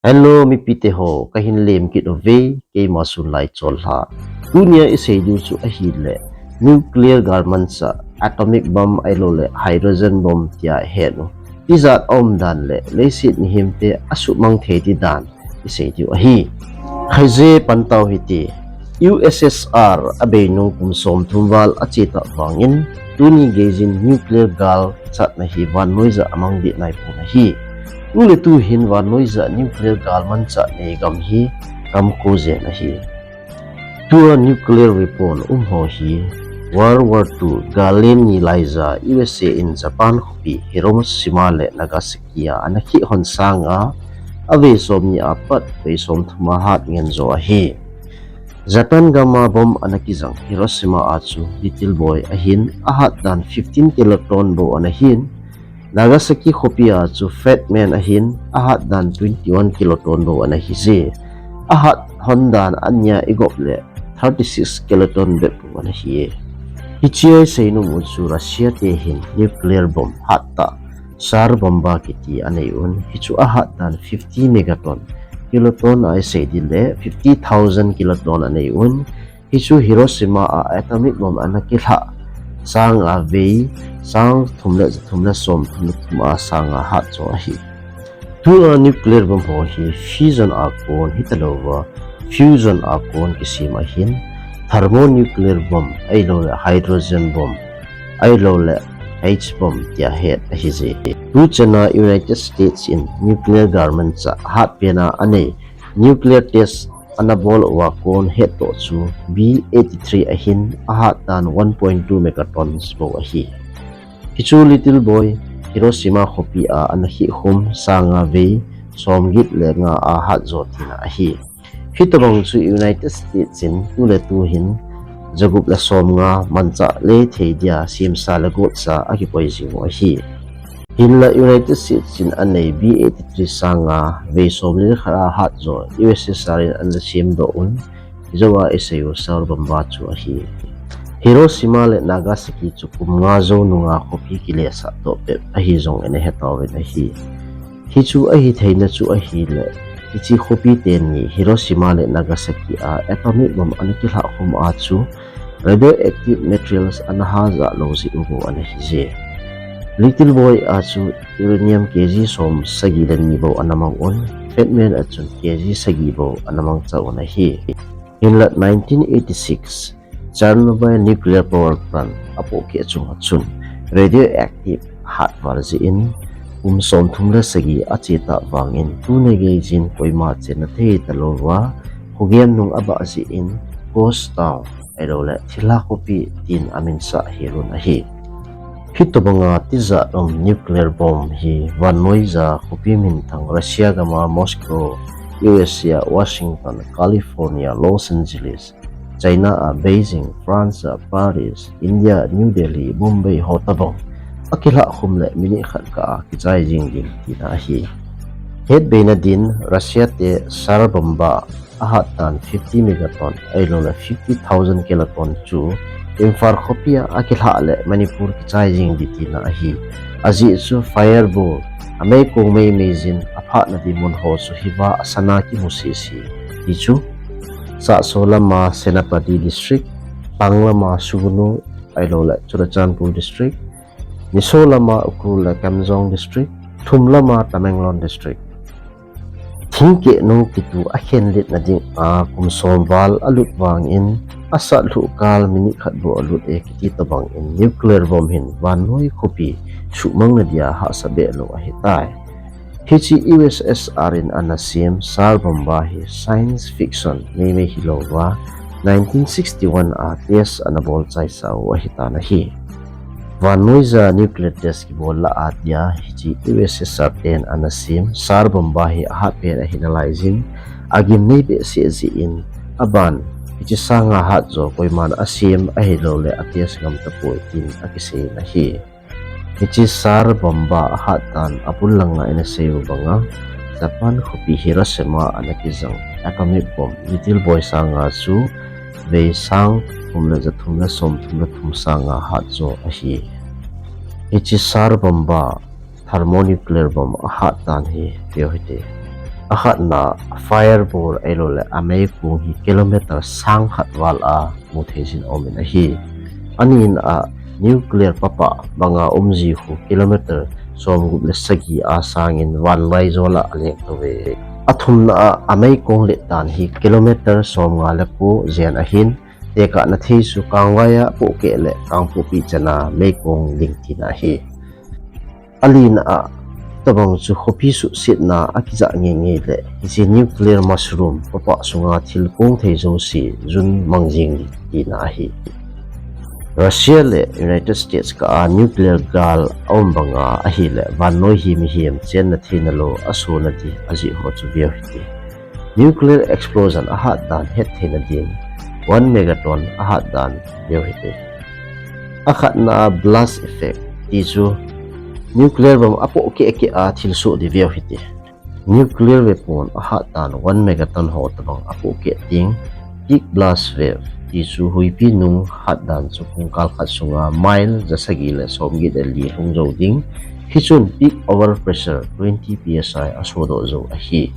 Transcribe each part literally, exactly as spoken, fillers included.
Hello, mipite ho, kahin lemkit uve, keima Sunlai Cholha. Tunia isei diu chu ahile, nuclear galmanchah, atomic bomb ahilouleh hydrogen bomb tia het u. Tijat aum dan le, leiset mihemte asuhmang thei ti dan isei diu ahi. Khaije pan tau hite, U S S R abei nung kum somthum val achetah vangin, tuni geijin nuclear galchatna hi vannoija amang deh naipon ahi. Tuletu hin vannoija nuclear galmanchah nei gam hi kamko jen ahi. Tua nuclear weapon umho hi World War two gal len ni laija U S A in Japan khopi Hiroshima le Nagasaki a ana khih hon sanga avei somni apat vei somthum a hat ngen jo ahi. Japan gam a bomb ana kijang Hiroshima a chu little boy ahin ahat dan fifteen kiloton bou ana hin, Nagasaki khopi a chu Fat Man ahin ahat dan twenty-one kiloton bou ana hije. Ahat hon dan ania igop le thirty-six kiloton bep bou ana hije. Hichea isei nom u chu Russia te hin nuclear bomb hattah Tsar Bomba kiti anei un, hichu ahat dan fifty megaton, kiloton a isei ding le fifty thousand kiloton anei un, hichu Hiroshima a atomic bomb ana kilhah sanga vei sang thum le thum le somthum le thum a sanga hat jo ahi. Tua nuclear bomb ho hi fission a kon hitalouva, fusion a kon kisem ahin, thermonuclear bomb ahilouleh hydrogen bomb ahilouleh H bomb tia het ahije. Tuchana United States in nuclear galmanchah hatpena anei nuclear test ana bol uva kon hettoh chu B eighty-three ahin ahat dan one point two megatons bou ahi. Hichu little boy Hiroshima khopi a ana khih khum sanga vei somget le nga a hat jo tina ahi. Hitobang chu United States in tuletu hin jagup le somnga manchah le thei dia semsa le gotsa akipoi jing u ahi. Hinla United States in anei B eighty-three sanga vei somli le khat a hat jo U S S R in ana semdoh un, hijouva isei u Tsar Bomba chu ahi. Hiroshima le Nagasaki chu kum nga jou nunga khopi kilesah doh bep ahi jong ina hetauvin ahi. Hichu ahitheina chu ahile, hiche khopi teni Hiroshima le Nagasaki a atomic bomb ana kilhah khum a chu radioactive materials ana hajah lou jeh u bou ana hije. Little boy a chu uranium K G som sagi le ni bou ana mang un, Fat Man a chun K G sagi bou ana mangcha un ahi. Hinla nineteen eighty-six Chernobyl nuclear power plant apohkeh chunga chun radioactive hatval jeh in kum somthum le sagi achetah vangin tuni geijin koima chenna thei talouva, khogem nung abah jeh in ghost town ahilouleh thilha khopi tin aminsah hel un ahi. Hitobanga tijat um nuclear bomb hi vannoija khopi minthang Russia gam a Moscow, U S A, Washington, California, Los Angeles, China a Beijing, France a Paris, India New Delhi, Mumbai ho tobang akilhah khum le minute khat kah a kichai jing ding tina ahi. Hetbeina din Russia te Tsar Bomba ahat dan fifty megaton ahilouleh fifty thousand kiloton chu Imphal khopi a akilhah le Manipur kichai jing ding tina ahi. Ajeh chu fireball ameikong meimei jin aphahna ding mun ho chu hiva asana kimu sese. Hichu Sahso lama Senapati District, Phang lama Sugnu ahilouleh Churachandpur District, Niso lama Ukhrul le Kamjong District, Thum lama Tamenglong District. Thingkeh nu kitu akhenletna dinga kum som val alut vangin asat lhuh kal minute khat bou alut e kiti tobangin nuclear bomb hin vannoi khopi suhmangna dia hahsa behlou ahitai. Hiche U S S R in ana sem Tsar Bomba hi science fiction meimei hilouva, nineteen sixty-one a test ana bol chaisah u ahitan ahi. Vannoija nuclear test kibol lah a dia hiche U S S R ten ana sem Tsar Bomba hi ahatpen ahi nalaijin, agimnei behseh jeh in aban hiche sanga hat jo koiman asem ahilouleh a test ngam tapoi tin akiseiyin ahi. Hiche Tsar Bomba ahat dan abul langa ina seiyu banga Japan khopi Hiroshima a ana kijang atomic bomb Little Boy sanga chu vei sang thum le ja thum le som thum le thum sanga hat jo ahi. Hiche Tsar Bomba thermonuclear bomb ahat dan hi veu hite. Akhatna, fireball ahilouleh ameikong hi kilometer sang khat val a mu thei jin aumin ahi. Anina, nuclear papah banga umji khu kilometer somgup le sagi a sangin vanlaijol a aleng tauve. Athumna, ameikong let dan hi kilometer somnga le ko jen ahin, tekahna thei chu kangvai a pohkeh le kangpohpi chana meikong ling tina ahi. Alina, tabang chu khopi suhsetna akija ngeingei le hiche nuclear mushroom papah sunga thil kong thei jouse jun mang jing ding tina ahi. Russia le United States kah a nuclear gal aum banga ahile vannoi hi mihem chenna theina lou asona di ajeh ho chu veu hite. Nuclear explosion ahat dan hettheina din one megaton ahat dan veu hite. Akhatna, blast effect ti chu nuclear bomb apohkeh keh a thilsoh di veu hite. Nuclear weapon ahat dan one megaton ho tabang apohkeh teng, peak blast wave ti chu huipi nung hat dan chu pungkal khat sunga mile jasagi le somget le li lhung jou ding. Hichun peak overpressure twenty P S I asodoh jou ahi.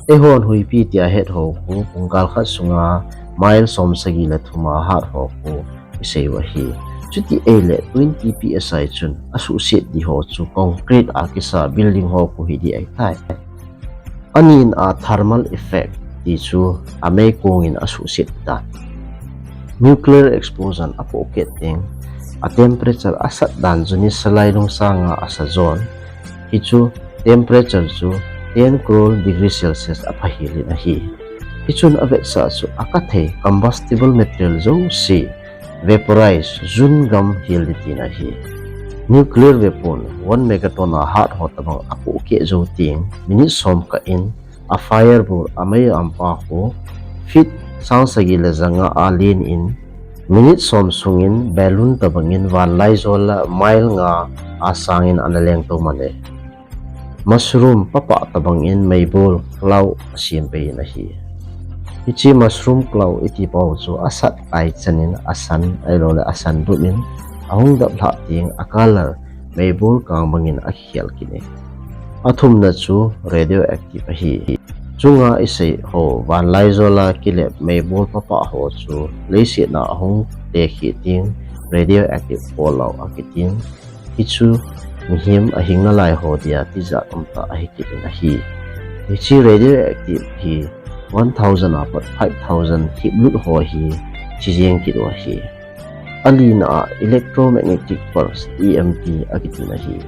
Eihon huipi tia het ho khu pungkal khat sunga mile somsagi le thuma hat ho khu isei u ahi. Chuti ahile twenty P S I chun asuhset di ho chu concrete a kisa building ho khu hi di ahitai. Anina, thermal effect ti chu ameikong in asuhset dan. Nuclear explosion apohkeh teng, a temperature asat dan chu nisa lailung sanga asa jon. Hichu temperature chu ten crore degree Celsius apha helin ahi. Hichun avetsah chu akathei combustible material jouse vaporize, jun gam hel di tina ahi. Nuclear weapon one megaton ahat ho tabang apohkeh jou teng, minute som kah in a fireball amei ampa khu feet sang sagi le janga alen in, minute som sungin balloon tabangin vanlaijol a mile nga a sangin ana leng tou mane. Mushroom papah tabangin meibol cloud asem pei in ahi. Hiche mushroom cloud iti pau chu asat tai chanin asan ahilouleh asan dup in ahung dap lhah teng a color meibol kang bangin akikhel kit e. Athumna chu radioactive ahi. Chunga isei ho vanlaijol a kilep meibol papah ho chu leiset a ahung tekhi teng radioactive fallout akitin. Hichu mihem ahing nalai ho dia tijat umtah ahi kit in ahi. Hiche radioactive hi one thousand apat five thousand thiplut ho hi thi jeng kit u ahi. Alina a electromagnetic pulse, E M P akitin ahi.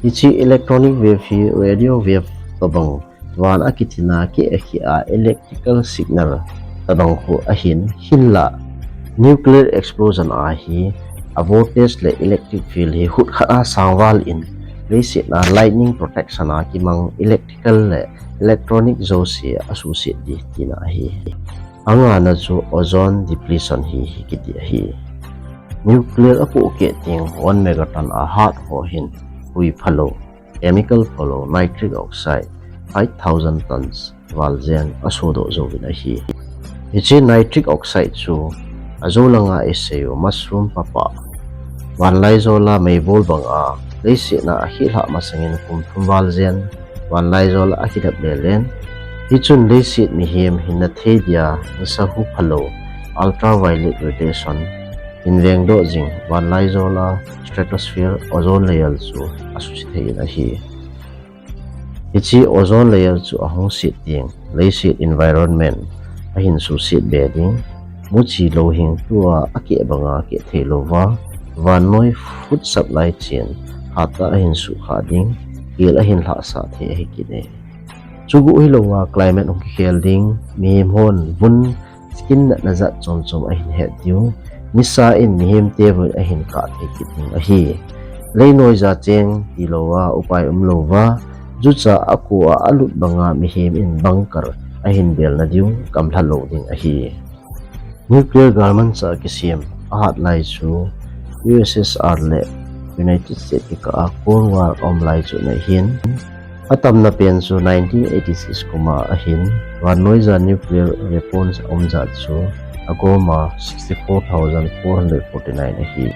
Hiche electronic wave hi radio wave tobang van akithina keh a electrical signal tabang khu ahin, hinla nuclear explosion a hi a voltage le electric field hi hut khat a sangval in leiset a lightning protection a kimang electrical le electronic jouse asuhset di tina ahi. Angana chu ozone depletion hi hi kiti ahi. Nuclear apohkeh teng one megaton ahat ho hin hui phalou, chemical phalou nitric oxide five thousand tons val jen asodoh jouvin ahi. Hiche nitric oxide chu ajou langa isei u mushroom papah vanlaijol a meibol banga leiset a akhelhah masangin kum thum val jen vanlaijol a akidap lelen. Hichun leiset mihem hinna thei dia nisa hu phalou ultraviolet radiation hin vengdoh jing vanlaijol a stratosphere ozone layer chu asuhset thei in ahi. Hiche ozone layer chu ahung set teng leiset environment ahin suhset be ding. Muchi louhing tua akeh banga keh thei louva, vannoi food supply chain hatah ahin suhkhah ding, kel ahin lhahsah thei ahi kit e. Chuguh hilouva climate hung kikhel ding, mihem hon vun skin natna jat chom chom ahin het diu, nisa in mihem te vun ahin kah thei kit ding ahi. Leinoi ja cheng tilouva upai umlouva, jucha akua alut banga mihem in bunker ahin belna diu gamlha lou ding ahi. Nuclear galmanchah kisem ahat lai chu U S S R le United States kikah a Cold War aum lai chu ahin, atamna pen chu nineteen eighty-six kuma ahin, vannoija nuclear weapons aum jat chu agoma sixty-four thousand four hundred forty-nine ahi.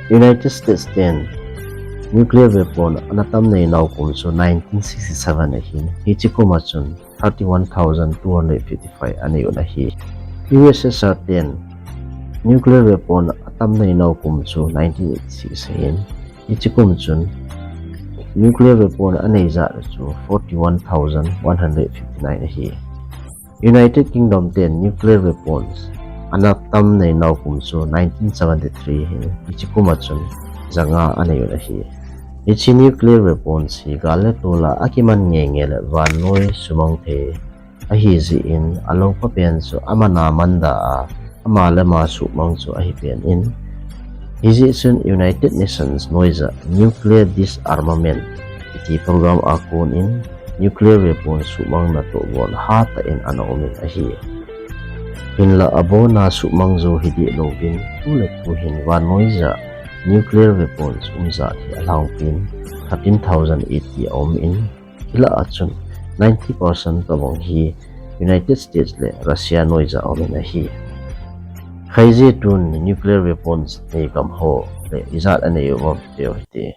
United States ten nuclear weapon ana tam nei nau kum chu nineteen sixty-seven ahin, hiche kum a chun thirty-one thousand two hundred fifty-five anei un ahi. U S S R ten nuclear weapon atam nei nau kum chu nineteen eighty-six ahin, hiche kum chun nuclear weapon anei jat chu forty-one thousand one hundred fifty-nine ahi. United Kingdom ten nuclear weapons ana tam nei nau kum chu nineteen seventy-three ahin, hiche kum a chun janga anei un ahi. Hiche nuclear weapons hi gal le tol a akiman ngei ngei le vannoi sumang thei ahi jeh in, aloupha pen chu aman a man da a, ama le ama suhmang chu ahi pen in, hijeh chun United Nations noiya nuclear disarmament kiti program a kon in nuclear weapon suhmangna toh bon hatah in ana um in ahi. Hinlah abon a suhmang jou hi deh louvin, tu le tu hin vannoiya nuclear weapons um jat hi alhangpin thirteen thousand eighty aum in, hilah a chun ninety percent tobang hi United States le Russia noiya aum in ahi. Khaije tun nuclear weapons nei gam ho le ijat anei uvem ti u hite.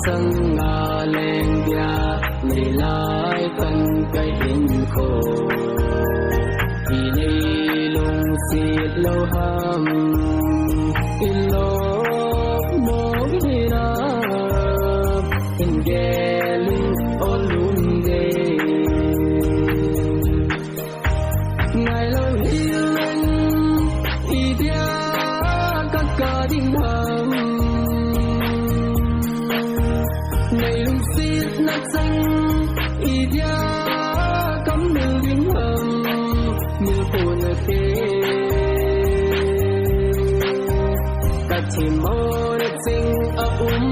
Sanga leng dia, leilai tan ka hinkho. I nei lungsit lou ham, i lop mo hina, in gelin o lum de. Ngai lou hileng, idia ka kap ding ham. Nei lungsetna chang, idia ka mil ding ham. Mil pona te, ka themmona ching a um